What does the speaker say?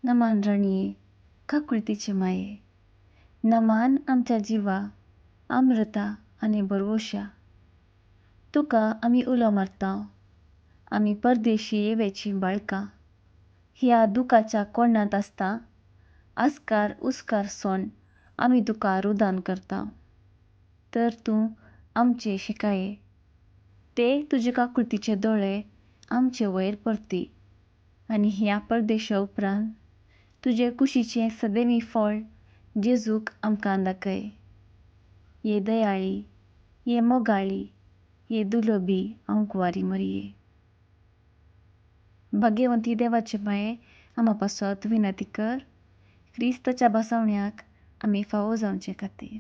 नमान राणये, काकुळतीचे माये, नमान आमच्या जिवा, अमृता आनी भरवंश्या. तुका आमी उलो मारता, आमी परदेशी येवेचीं बाळकां, ह्या दुखाच्या कोणांत आसता आस्कार उस्कार सोन आमी तुका रुदान करता. तर तूं आमचे शिकाये. ते तुजे काकुळतीचे दोळे आमचे वयर परती आनी ह्या परदेशा उपरांत तुजे कुशीचें सदेमी फळ जेजूक आमकां दाखय. ये दयाळी, ये मोगाळी, ये दुलोबी हांव कुवारी मरिये. भाग्यवंती देवाचे माये आमा पासत विनंती कर, क्रिस्ताच्या भासावण्याक आमी फावो जावचे खातीर.